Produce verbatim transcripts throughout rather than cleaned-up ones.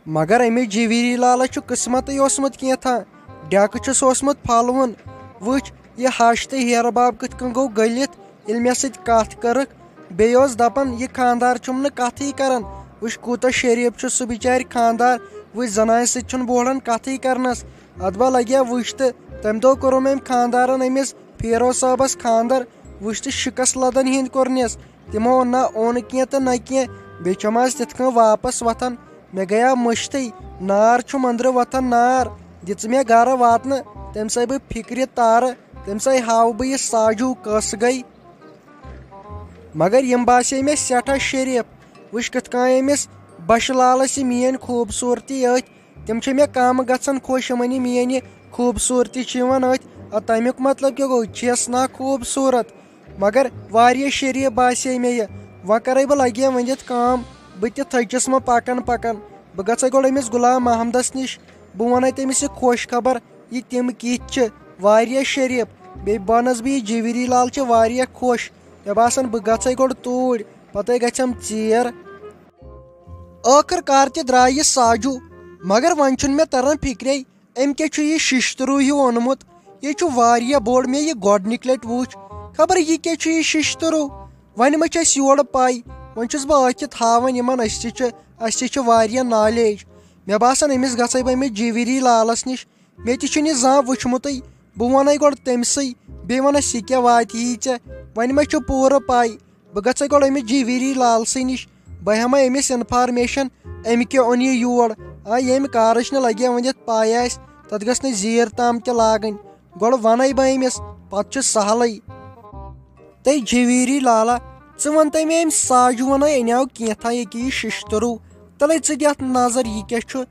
مگر أمِس جویری لالس چھُ قٕسمتٕے اوسمُت کینٛژھا، ڈٮ۪کہٕ چھُس اوسمُت پھۄلوُن۔ وٕچھ، یہِ ہش تہٕ ہیرٕ باب کِتھ کٔنۍ گوٚو گٔلِتھ، ییٚلہِ مےٚ سۭتۍ کتھ کٔرٕکھ۔ بیٚیہِ اوس دپان، یہِ خاندار چھُم نہٕ کتھٕے کران۔ وٕچھ، کوٗتاہ شریٖف چھُ سُہ بِچارِ خاندار، وٕچھ، زنانہِ سۭتۍ چھُنہٕ بوہران کتھٕے کرنس۔ ادبا لگیا وٕچھ تہٕ تمہِ دۄہ کوٚرُم أمۍ خاندارن أمِس فیرو صٲبس خاندر۔ وٕچھ تہٕ شِکس لدن ہِنٛدۍ کوٚرنس۔ تِمو نہ اوٚن کینٛہہ تہٕ نہ کینٛہہ، بیٚیہِ چھَم آز تِتھ کٔنۍ واپس وۄتھان۔ مےٚ گٔیاو مٔشتٕے، نار چھُم أنٛدرٕ وۄتھان نار۔ دِژٕ مےٚ گرٕ واتنہٕ، تٔمۍ سٕے بہٕ فِکرِ تارٕ، تٔمۍ سٕے ہاوٕ بہٕ یہِ ساجوٗ کۄس گٔے۔ مگر یِم باسے مےٚ سٮ۪ٹھاہ شریٖف۔ وٕچھ کِتھ کٔنۍ أمِس بشہٕ لالس یہِ میٛٲنۍ خوٗبصوٗرتی أتھۍ۔ تِم چھِ مےٚ کم گژھان خۄش، یِمن یہِ میٛٲنۍ یہِ خوٗبصوٗرتی چھِ یِوان أتھۍ۔ اَ، تَمیُک مطلب کیٛاہ گوٚو؟ چھِس نا خوٗبصوٗرت؟ مگر واریاہ شریٖف باسے مےٚ یہِ۔ وۄنۍ کَرَے بہٕ لَگے ؤنِتھ کٲم، بہٕ تہِ تھٔچِس وۄنۍ پَکان پَکان۔ بہٕ گژھَے گۄڈٕ أمِس غلام محمدَس نِش، بہٕ وَنَے تٔمِس یہِ خۄش خبر، یہِ تِم کِتھۍ چھِ، واریاہ شریٖف۔ بیٚیہِ وَنَس بہٕ، یہِ جویری لال چھِ واریاہ خۄش۔ مےٚ باسان، بہٕ گژھَے گۄڈٕ توٗرۍ، پَتَے گژھٮ۪م ژیر۔ ٲخٕر کار تہِ درٛاے یہِ ساجوٗ، مگر وۄنۍ چھُنہٕ مےٚ تران فِکرے، أمۍ کیٛاہ چھُ یہِ شِشتٕروٗ ہیوٗ اوٚنمُت؟ یہِ چھُ واریاہ بوٚڑ، مےٚ یہِ گۄڈٕنِکۍ لَٹہِ وُچھ۔ خبر یہِ کیٛاہ چھُ یہِ شِشتٕروٗ؟ وۄنۍ ما چھِ اَسہِ یورٕ پَے؟ وۄنۍ چھُس بہٕ ٲکھِتھ ہاوان یِمَن، أسۍ تہِ چھِ، اَسہِ تہِ چھِ واریاہ نالیج۔ مےٚ باسان، أمِس گژھَے بہٕ أمِس جویری لالَس نِش۔ مےٚ تہِ چھُنہٕ یہِ زانٛہہ وٕچھمُتٕے۔ بہٕ وَنَے گۄڈٕ تٔمۍ سٕے، بیٚیہِ وَنَس یہِ کیٛاہ واتہِ یی ژےٚ۔ وۄنۍ ما چھُ پوٗرٕ پَے؟ بہٕ گژھَے گۄڈٕ أمِس جویری لالسٕے نِش، بہٕ ہٮ۪مَے أمِس information، أمۍ کیٛاہ اوٚن یہِ یور۔ آ، ییٚمہِ کارٕچ نہٕ لَگہِ ہا ؤنِتھ پَے آسہِ، تَتھ گٔژھ نہٕ زیٖر تام تہِ لاگٕنۍ۔ گۄڈٕ وَنَے بہٕ أمِس، پَتہٕ چھُ سہلٕے۔ تَے جویری لالا، ژٕ وَن تہٕ مےٚ، أمۍ ساجوٗوَن اَنیٛاو کینٛژھا ییٚکیٛاہ یہِ شِشتٕروٗ؟ تَلَے ژٕ دِ اَتھ نظر، یہِ کیٛاہ چھُ؟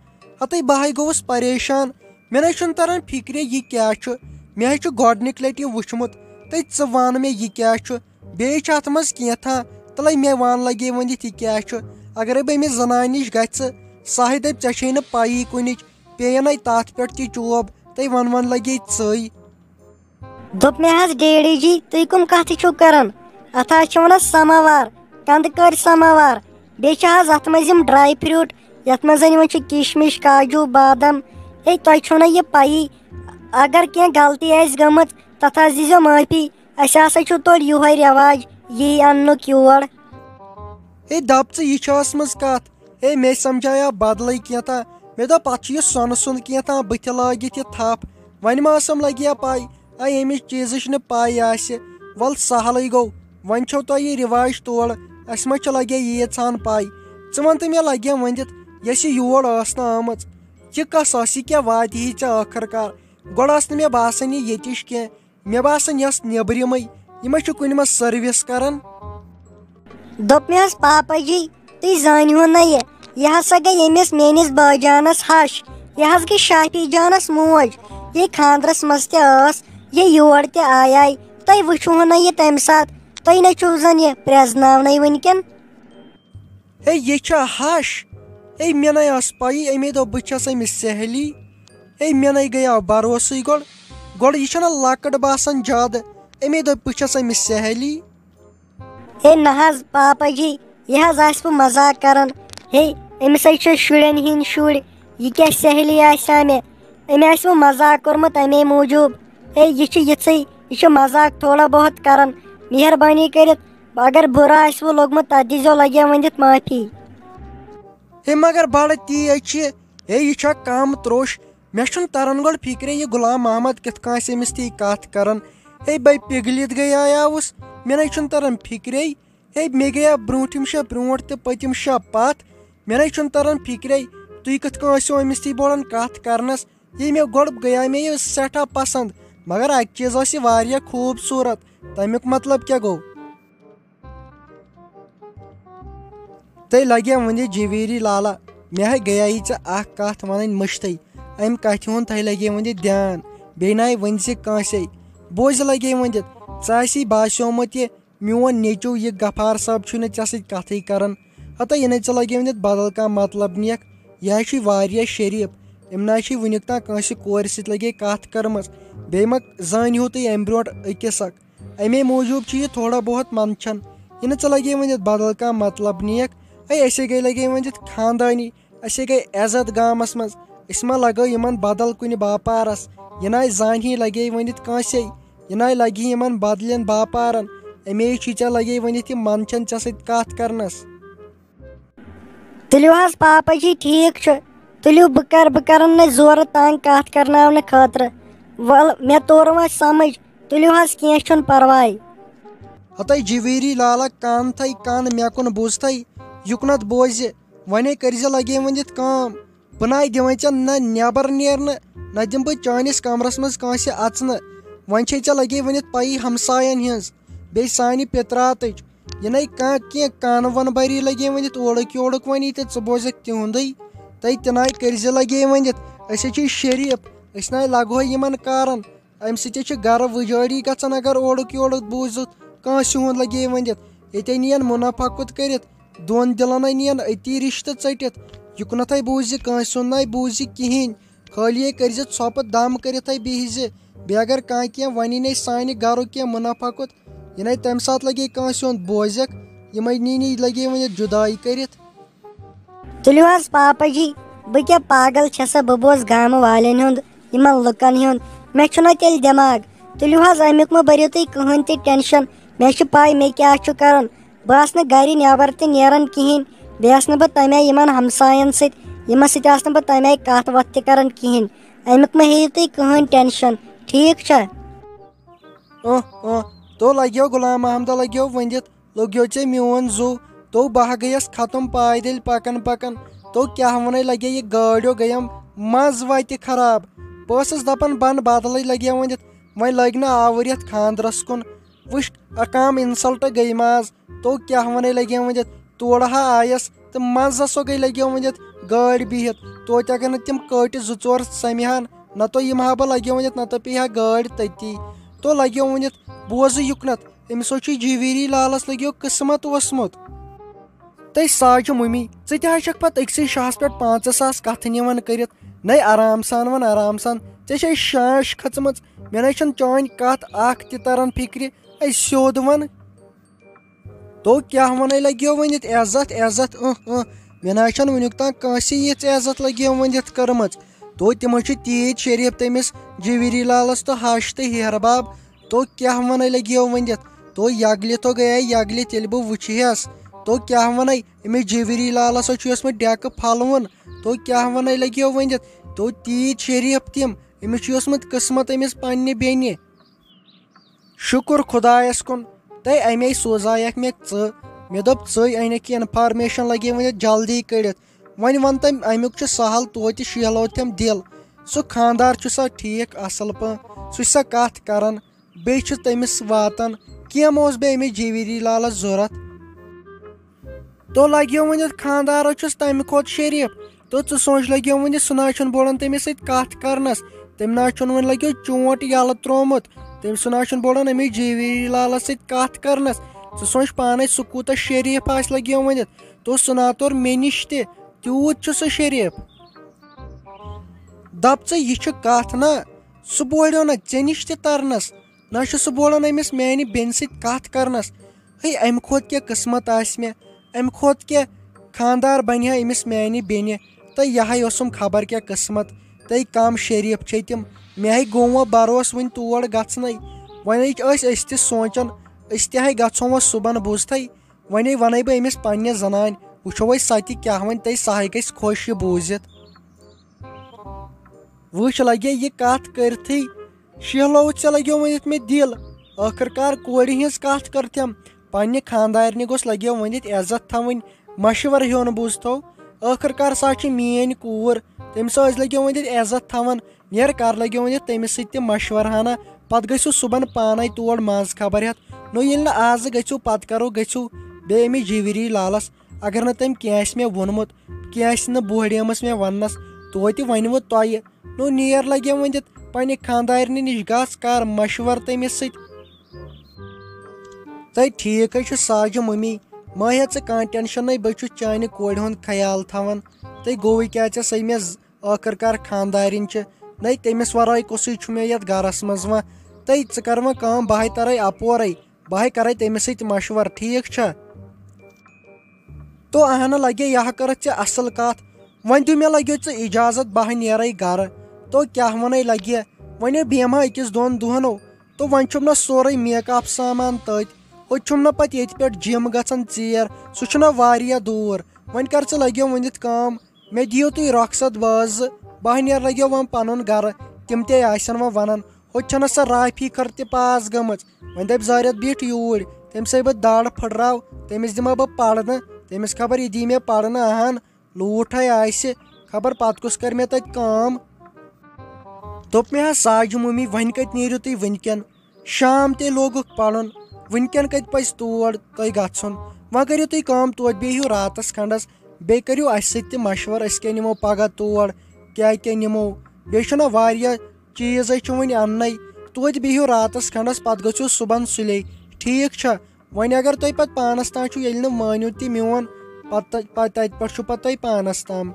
ہَتَے بہٕ ہَے گوٚوُس پریشان۔ مےٚ نَے چھُنہٕ تَران فِکرِ، یہِ کیٛاہ چھُ؟ مےٚ ہَے چھُ گۄڈٕنِکۍ لَٹہِ یہِ وُچھمُت۔ تَے ژٕ وَن مےٚ، یہِ کیٛاہ چھُ؟ بیٚیہِ چھِ اَتھ منٛز کینٛژھا، تَلَے مےٚ وَن لَگے ؤنِتھ یہِ کیٛاہ چھُ۔ اگرَے بہٕ أمِس زَنانہِ نِش گژھٕ، سۄ ہَے دَپہِ، ژےٚ چھے نہٕ پَیی کُنِچ، پیٚیَن اَتہِ تَتھ پٮ۪ٹھ تہِ چوب، تَے وَن وَن لَگے ژٕے۔ دوٚپ مےٚ حظ، ڈیڈی جی، تُہۍ کٕم کَتھٕ چھِو کَران؟ اَتھ حظ چھِ وَنان سَماوار، کَنٛدٕ کٔرۍ سَماوار۔ بیٚیہِ چھِ حظ اَتھ منٛز یِم dry fruit، یَتھ منٛز یِوان چھِ کِشمِش، کاجوٗ، بادام۔ ہے، تۄہہِ چھو نہ یہِ پَیی، اگر کینٛہہ غلطی آسہِ گٔمٕژ، تَتھ حظ دیٖزیو معٲفی۔ اَسہِ ہسا چھُ تورٕ یِہوٚے رٮ۪واج، یی اَننُک یور۔ ہے دَپ ژٕ، یہِ چھِ ٲسمٕژ کَتھ۔ ہے، مےٚ سَمجھایو بدلٕے کینٛژھا۔ مےٚ دوٚپ، پَتہٕ چھُ یہِ سۄنہٕ سُنٛد کینٛژھا بٕتھِ لٲگِتھ یہِ تھَپھ۔ وۄنۍ ما ٲسٕم لَگہِ ہا پَے؟ اَے، ییٚمِچ چیٖزٕچ نہٕ پَے آسہِ۔ وَلہٕ، سہلٕے گوٚو۔ وۄنۍ چھو تۄہہِ یہِ رِواج تورٕ، اَسہِ ما چھِ لَگہِ ہا ییٖژ ہَن پَے؟ ژٕ وَن تہٕ مےٚ، لَگہِ ہا ؤنِتھ، یۄس یہِ یور ٲس نہٕ آمٕژ، یہِ کۄس ٲس؟ یہِ کیٛاہ واتہِ ہی ژےٚ ٲخٕر کار؟ گۄڈٕ ٲس نہٕ مےٚ باسان یہِ ییٚتِچ کینٛہہ۔ مےٚ باسان، یۄس نیٚبرِمٕے، یِمے چھِ کُنہِ منٛز service کران۔ دوٚپ مےٚ حظ، پاپا جی، تُہۍ زٲنِہُن نہ یہِ، یہِ ہسا گٔے ییٚمِس میٲنِس بٲے جانس ہش، یہِ حظ گٔے شافی جانس موج۔ یہِ خاندرس منٛز تہِ ٲس، یہِ یور تہِ آیے، تۄہہِ وٕچھوُ نہ یہِ تمہِ ساتہٕ، تُہۍ نہ چھِو زن یہِ پرٛزناونَے وٕنکٮ۪ن۔ ہے، یہِ چھا ہش؟ ہے، مےٚ نَے ٲس پَیی، أمے دوٚپ بہٕ چھَس أمِس سہیلی۔ ہے، مےٚ نَے گٔیاو بروسٕے گۄڈٕ۔ گۄڈٕ یہِ چھَنہ لۄکٕٹ باسان زیادٕ، أمے دوٚپ بہٕ چھَس أمِس سہیلی۔ ہے نہ حظ پاپا جی، یہِ حظ آسہِ بہٕ مزاق کران۔ ہے، أمِس ہے چھِ شُرٮ۪ن ہِنٛدۍ شُرۍ، یہِ کیٛاہ سہیلی آسہِ ہا مےٚ؟ أمۍ آسہِ وۄنۍ مزاق کوٚرمُت اَمے موٗجوٗب۔ ہے، یہِ چھِ یِژھٕے، یہِ چھِ مزاق تھوڑا بہت کران۔ مہربٲنی کٔرِتھ، اگر بُرٕ آسِوٕ لوٚگمُت، تَتھ دیٖزیو لگے ؤنِتھ معٲفی۔ ہے، مگر بڑٕ تیز چھِ۔ ہے، یہِ چھا کم تروٚش؟ مےٚ چھُنہٕ تران گۄڈٕ فِکرے، یہِ غلام محمد کِتھ کٔنۍ آسہِ أمِس تھی کتھ کران۔ ہے، بے پِگلِتھ گٔیاوُس، مےٚ نَے چھُنہٕ تران فِکرے۔ ہے، مےٚ گٔیاو برٛونٛٹھِم شےٚ برٛونٛٹھ تہٕ پٔتِم شےٚ پتھ۔ مےٚ نَے چھُنہٕ تران فِکرے، تُہۍ کِتھ کٔنۍ ٲسِو أمِس تھی بولان کتھ کرنس۔ یہِ مےٚ گۄڈٕ گٔیاو مےٚ یہِ سٮ۪ٹھاہ پسنٛد، مگر اکہِ چیٖزٕ ٲس یہِ واریاہ خوٗبصوٗرت۔ تمیُک مطلب کیٛاہ گوٚو؟ تۄہہِ لگیو وۄنۍ یہِ جویری لالا، مےٚ ہے گٔیے ژےٚ اکھ کتھ ونٕنۍ مٔشتٕے۔ امہِ کتھِ ہُنٛد تۄہہِ لگیو وۄنۍ یہِ دیان، بیٚیہِ نہ ؤنۍ زِ کٲنٛسے۔ بوزِ لگے وۄنۍ یہِ، ژےٚ آسی باسیومُت یہِ میون نیٚچو یہِ غفار صٲب چھُے نہٕ ژےٚ سۭتۍ کتھٕے کران۔ ہتا یہِ نَے ژےٚ لگے وۄنۍ یتھ بدل کانٛہہ مطلب نِیَکھ۔ یہِ ہے چھُے واریاہ شریٖف، أمۍ نہ چھُے وٕنیُک تام کٲنٛسہِ کورِ سۭتۍ لگے کتھ کٔرمٕژ۔ بیٚیہِ ما زٲنۍ ہیوٗ تُہۍ امہِ برونٛٹھ أکِس اکھ؟ امے موٗجوٗب چھُ یہِ تھوڑا بہت منٛدچھان۔ یہِ نہٕ ژٕ لگے وۄنۍ یتھ بدل کانٛہہ مطلب نِیَکھ۔ اے، أسے گٔے لگے وۄنۍ یتھ خاندٲنی، أسے گٔے عزت گامس منٛز۔ أسۍ ما لگو یِمن بدل کُنہِ باپارس؟ یہِ ناے زانہی لگے ؤنِتھ کٲنٛسے، یہِ ناے لگہِ یِمن بدلٮ۪ن باپارن۔ اَمے چھُے ژےٚ لگے ؤنِتھ یہِ منٛدچھان ژےٚ سۭتۍ کتھ کرنس۔ تُلِو حظ پاپا جی، ٹھیٖک چھُ۔ تُلِو، بہٕ کر، بہٕ کرن نہٕ زورٕ تنگ کتھ کرناونہٕ خٲطرٕ۔ ول، مےٚ توٚر وۄنۍ سمجھ۔ تُلِو حظ، کینٛہہ چھُنہٕ پرواے۔ ہتے جویری لالا، کان تھے کان مےٚ کُن بوزتھے، یُکنتھ بوزِ۔ ونے کٔرزِ لگے ؤنِتھ کٲم۔ بہٕ ناے دِوان ژےٚ نہ نٮ۪بر نیرنہٕ، نہ دِمہٕ بہٕ چٲنِس کمرس منٛز کٲنٛسہِ اژنہٕ۔ وۄنۍ چھے ژےٚ لگے ؤنِتھ پَیی ہمساین ہٕنٛز، بیٚیہِ سانہِ پِتراتٕچ۔ یہِ نَے کانٛہہ کینٛہہ کانہٕ وَنہٕ بری لگے ؤنِتھ اورُک یورُک وَنی تہٕ ژٕ بوزکھ تِہُنٛدُے۔ تَے تہِ ناے کٔرزِ لگے ؤنِتھ، أسۍ ہے چھِ شریٖف، أسۍ ناے لگہوے یِمن کارن۔ اَمہِ سۭتۍ ہے چھِ گرٕ وُجٲڑی گژھان اگر اورُک یورُک بوٗزِتھ کٲنٛسہِ ہُنٛد لگے ؤنِتھ۔ ییٚتے نِین مُنافع کُت کٔرِتھ، دۄن دِلن ہے نِین أتی رِشتہٕ ژٔٹِتھ۔ یُکنتھے بوٗزِ کٲنٛسہِ ہُنٛد ناے بوٗزِ کِہیٖنۍ۔ خٲلی ہے کٔرزِ ژھۄپہٕ دم کٔرِتھ ہے بِہزِ۔ بیٚیہِ اگر کانٛہہ کینٛہہ وَنی نے سانہِ گرُک کینٛہہ مُنافع کُت، یہِ نَے تَمہِ ساتہٕ لگے کٲنٛسہِ ہُنٛد بوزکھ، یِمے نی نی لگے وۄنۍ یَتھ جُداے کٔرِتھ۔ تُلِو حظ پاپا جی، بہٕ کیٛاہ پاگل چھَسا؟ بہٕ بوزٕ گامہٕ والٮ۪ن ہُنٛد، یِمن لُکن ہُنٛد۔ مےٚ چھُنہ تیٚلہِ دٮ۪ماغ۔ تُلِو حظ، اَمیُک مہ بٔرِو تُہۍ کٕہٕنۍ تہِ ٹٮ۪نشن۔ مےٚ چھِ پَے مےٚ کیٛاہ چھُ کَرُن۔ بہٕ آسہٕ نہٕ گرِ نٮ۪بر تہِ نیران کِہیٖنۍ۔ بیٚیہِ آسہٕ نہٕ بہٕ تَمہِ آیہِ یِمن ہمساین سۭتۍ، یِمن سۭتۍ آسہٕ نہٕ بہٕ تَمہِ آیہِ کَتھ وَتھ تہِ کَران کِہیٖنۍ۔ اَمیُک مہ ہیٚیِو تُہۍ کٕہٕنۍ ٹٮ۪نشن، ٹھیٖک چھا؟ اۭں، اۭں، تو لگیو غلام محمدہ لگیو ؤنِتھ، لوٚگیو ژےٚ میون زُو۔ تو بہٕ ہا گٔیَس ختم پایدٔلۍ پکان پکان۔ تو کیٛاہ وَنے لگے یہِ گٲڑیو گٔیم منٛز وَتہِ خراب۔ بہٕ ٲسٕس دپان بن بدلٕے لگے ؤنِتھ، وۄنۍ لٔگۍ نہٕ آوُر یَتھ خاندرس کُن۔ وٕچھ، اکام انسلٹ گٔے ماز۔ تو کیٛاہ وَنے لگے ؤنِتھ، تورٕ ہا آیس تہٕ منٛزس سۄ گٔے لگے ؤنِتھ گٲڑۍ بِہِتھ۔ توتہِ اگر نہٕ تِم کٔٹۍ زٕ ژور سمہِ ہن، نہ تو یِم ہا بہٕ لگے ؤنِتھ، نہ تو پیٚیہِ ہا گٲڑۍ تٔتی۔ تو لگے ؤنِتھ، بوزٕ یُکنتھ، أمِس ہو چھُ جیٖویٖری لالس لگیو قٕسمت اوسمُت۔ تہٕ ساجہِ مُمی، ژٕ تہِ ہا چھکھ پتہٕ أکسٕے شاہس پٮ۪ٹھ پانٛژھ ساس کتھٕ نِوان کٔرِتھ۔ نَے آرام سان وَن، آرام سان۔ ژےٚ چھے شانٛش کھٔژمٕژ۔ مےٚ نَے چھَنہٕ چٲنۍ کتھ اکھ تہِ تران فکرِ۔ اے سیوٚد وَن۔ تو کیٛاہ وَنے لگیو ؤنِتھ عزت، عزت، اۭں، اۭں۔ مےٚ نہ حظ چھَنہٕ وٕنیُک تام کٲنٛسہِ یِژھ عزت لگیو ؤنِتھ کٔرمٕژ۔ تو تِمو چھِ تیٖتۍ شریٖف تٔمِس جویٖری لالس تہٕ ہَش تہٕ ہیہرباب۔ تو کیٛاہ وَنے لگیو ؤنِتھ؟ تو یگلہِ تو گٔیے یگلہِ، تیٚلہِ بہٕ وٕچھِ ہس۔ تو کیٛاہ وَنے، أمِس جویٖری لالس حظ چھُ اوسمُت ڈٮ۪کہٕ پھلوُن۔ تو کیٛاہ وَنے لگیو ؤنِتھ؟ تو تیٖتۍ شریٖف تِم، أمِس چھُ اوسمُت قٕسمت أمِس پننہِ بیٚنہِ۔ شُکُر خۄدایَس کُن، تَے اَمے سوزایَکھ مےٚ ژٕ۔ مےٚ دوٚپ، ژٕے أنِکھ یہِ information، لَگے وۄنۍ یَتھ جلدی کٔڑِتھ۔ وۄنۍ وَن تٔمۍ، اَمیُک چھُ سَہَل، توتہِ شیہلو تٔمۍ دِل۔ سُہ خانٛدار چھُ سا ٹھیٖک، اَصٕل پٲٹھۍ؟ سُہ چھُ سا کَتھ کَران؟ بیٚیہِ چھُ تٔمِس واتان؟ کینٛہہ ما اوس بیٚیہِ أمِس جیٖویٖری لالَس ضوٚرَتھ؟ تو لگیو وۄنۍ یتھ خانٛدارس چھُس تمہِ کھۄتہٕ شریٖف۔ تو ژٕ سونٛچ، لگیو وۄنۍ یہِ، سُہ نہ چھُنہٕ بولان تٔمِس سۭتۍ کتھ کرنس۔ تٔمۍ نہ چھُنہٕ وۄنۍ لگیو چونٛٹھ یلہٕ تروومُت۔ تٔمۍ سُہ نہ چھُنہٕ بولان أمِس جیٖوی لالس سۭتۍ کتھ کرنس۔ ژٕ سونٛچ پانے، سُہ کوٗتاہ شریٖف آسہِ لگیو ؤنِتھ۔ تو سُہ نہ توٚر مےٚ نِش تہِ، تیوٗت چھُ سُہ شریٖف۔ دپ ژٕ، یہِ چھُ کتھ نا، سُہ بولیو نہ ژےٚ نِش تہِ ترنس۔ نہ چھُ سُہ بولان أمِس میانہِ بیٚنہِ سۭتۍ کتھ کرنس۔ ہے، امہِ کھۄتہٕ کیٛاہ قٕسمت آسہِ مےٚ؟ امہِ کھۄتہٕ کیٛاہ خانٛدار بنہِ ہا أمِس میانہِ بیٚنہِ؟ تہٕ یہِ ہاے اوسُم خبر کیٛاہ قٕسمت۔ تہٕ کم شریٖف چھے تِم۔ مےٚ ہاے گوٚو وۄنۍ بروسہٕ وٕنہِ تور گژھنَے۔ وۄنۍ ٲسۍ أسۍ تہِ سونٛچان، أسۍ تہِ ہاے گژھو وۄنۍ صُبحن، بوٗزتھَے؟ وۄنۍ وَنَے بہٕ أمِس پنٛنہِ زنانہِ، وٕچھو أسۍ سۄ تہِ کیٛاہ وَنہِ، تہٕ سۄ ہاے گژھِ خۄش یہِ بوٗزِتھ۔ وٕچھ، لگے یہِ کتھ کٔرتھٕے شیہلووُتھ ژےٚ لگیو ؤنِتھ مےٚ دِل۔ ٲخٕر کار کورِ ہٕنٛز کتھ کٔر تٔمۍ۔ پننہِ خانٛدارنہِ گوٚژھ لگیو ؤنِتھ عزت تھاوٕنۍ، مشورٕ ہیوٚن بوٗزتھو۔ ٲخٕر کار سۄ چھِ میٲنۍ کوٗر، تٔمِس ٲسۍ لگیو ؤنِتھ عزت تھاوان۔ نیر کر لگیو ؤنِتھ تٔمِس سۭتۍ تہِ مشورٕ ہنا۔ پتہٕ گٔژھِو صُبحن پانے تور منٛز خبر ہٮ۪تھ۔ نو ییٚلہِ نہٕ آزٕ گٔژھِو، پتہٕ کرو گٔژھِو بیٚیہِ أمِس جیٖوری لالس۔ اگر نہٕ تٔمۍ کینٛہہ آسہِ مےٚ ووٚنمُت، کینٛہہ آسہِ نہٕ بوہڑیمٕژ مےٚ وننس، توتہِ ونہِ وٕ تۄہہِ۔ نو نیر لگے ؤنِتھ پننہِ خانٛدارنہِ نِش، گژھ کر مشور تٔمِس سۭتۍ۔ تہٕ ٹھیٖک حظ چھُ ساجہِ ممی، مہ ہےٚ ژٕ کانٛہہ ٹینشنٕے، بہٕ چھُس چانہِ کورِ ہُنٛد خیال تھاوان۔ تہٕ گوٚوٕے کیٛاہ ژےٚ سۄ مےٚ ز-، ٲخٕر کار خانٛدارِنۍ چھِ؟ نَے تٔمِس ورٲے کُسٕے چھُ مےٚ یَتھ گرس منٛز وۄنۍ۔ تہٕ ژٕ کر وۄنۍ کٲم، بہٕ ہاے ترے اپورے، بہٕ ہاے کرے تٔمِس سۭتۍ مشور، ٹھیٖک چھا؟ تو اہنہ لگے، یہِ ہا کٔرٕتھ ژےٚ اصل کتھ۔ وۄنۍ دِ مےٚ، لگیو ژٕ اجازت، بہٕ ہا نیرے گرٕ۔ تو کیٛاہ ونے لگہِ، وۄنۍ بیمہٕ ہا أکِس دۄن دۄہن۔ تو وۄنۍ چھُم نہ سورُے میک اپ سامان تٔتۍ، ہُتہِ چھُم نہ پتہٕ ییٚتہِ پٮ۪ٹھ جم گژھان ژیر، سُہ چھُنہ واریاہ دوٗر۔ وۄنۍ کر ژٕ، لگیو ؤنِتھ کٲم، مےٚ دِیِو تُہۍ رۄخصت، بہٕ حظ، بہٕ ہا نیرٕ، لگیو وۄنۍ پنُن گرٕ۔ تِم تہِ آسن وۄنۍ ونان، ہُتہِ چھنہ سۄ رافی خٲر تہِ پاس گٔمٕژ۔ وۄنۍ دپہِ زارٮ۪تھ بیٖٹھ یوٗرۍ، تٔمۍ سٕے بہٕ دڑ پھٕٹراو، تٔمِس دِمہٕ بہٕ پرنہٕ، تٔمِس خبر یہِ دی مےٚ پرنہٕ اہن۔ لوٗٹھ ہے آسہِ، خبر پتہٕ کُس کرِ مےٚ تتہِ کٲم۔ دوٚپ مےٚ، ہا ساجہِ مُمی، وۄنۍ کتہِ نیرِو تُہۍ وٕنکٮ۪ن؟ شام تہِ لوگُکھ پرُن، وٕنکٮ۪ن کتہِ پزِ تور تۄہہِ گژھُن؟ وۄنۍ کٔرِو تُہۍ کٲم، توتہِ بیٚہِو راتس کھنڈس، بیٚیہِ کٔرِو اسہِ سۭتۍ تہِ مشورٕ، أسۍ کیٛاہ نِمو پگاہ تور، کیٛاہ کیٛاہ نِمو۔ بیٚیہِ چھُنہ واریاہ چیٖز، أسۍ چھِ وٕنہِ اننَے۔ توتہِ بِہِو راتس کھنڈس، پتہٕ گٔژھِو صُبحن سُلے۔ ٹھیٖک چھا؟ وۄنۍ اگر تۄہہِ پتہٕ پانس تام چھُو، ییٚلہِ نہٕ مٲنِو تہِ میون، پتہٕ، پتہٕ تتہِ پٮ۪ٹھ چھُ پتہٕ تۄہہِ پانس تام۔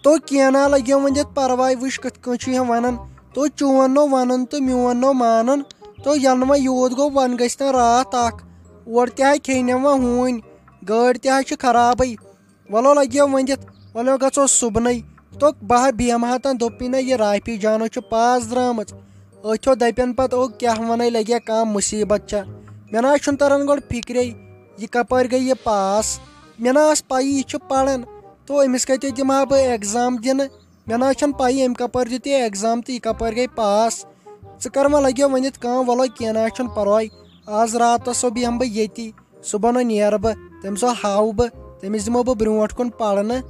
تو کینٛہہ نہ لگیو وۄنۍ یتھ پرواے، وٕچھ کِتھ کٔنۍ چھُ یہِ ونان۔ تو چون نو ونُن تہٕ میون نو مانُن۔ تو یَنہٕ وۄنۍ یوٗت گوٚو، وۄنۍ گژھِ نہ راتھ اکھ۔ اورٕ تہِ ہا کھیٚیہِ نہ وۄنۍ ہوٗنۍ، گٲڑۍ تہِ ہا چھِ خرابٕے۔ وَلو لَگیو ؤنِتھ، وَلو گژھو صُبنٕے۔ تو بہٕ ہا بیٚہمہٕ ہا تَن، دوٚپُے نہ یہِ رافی جانو چھِ پاس درٛامٕژ۔ أتھیو دَپن پَتہٕ، او کیٛاہ وَنَے، لَگیا کانٛہہ مُصیٖبت چھا؟ مےٚ نہ حظ چھُنہٕ تَران گۄڈٕ فِکرے، یہِ کَپٲرۍ گٔے یہِ پاس۔ مےٚ نہ ٲس پَیی یہِ چھُ پَران۔ تو أمِس کَتہِ دِمہٕ ہا بہٕ ایٚگزام دِنہٕ؟ مےٚ نہ حظ چھَنہٕ پَیی أمۍ کَپٲرۍ دیُت یہِ ایٚگزام تہٕ یہِ کَپٲرۍ گٔے پاس۔ ژٕ کَر وۄنۍ، لَگیو ؤنِتھ کٲم، وَلو کینٛہہ نہ حظ چھُنہٕ پَرواے۔ آز راتَس سو بیٚہمہٕ بہٕ ییٚتی۔ صُبحن نیرٕ بہٕ، تٔمِس ہاوٕ بہٕ، تٔمِس دِمو بہٕ برونٛٹھ کُن پرنہٕ۔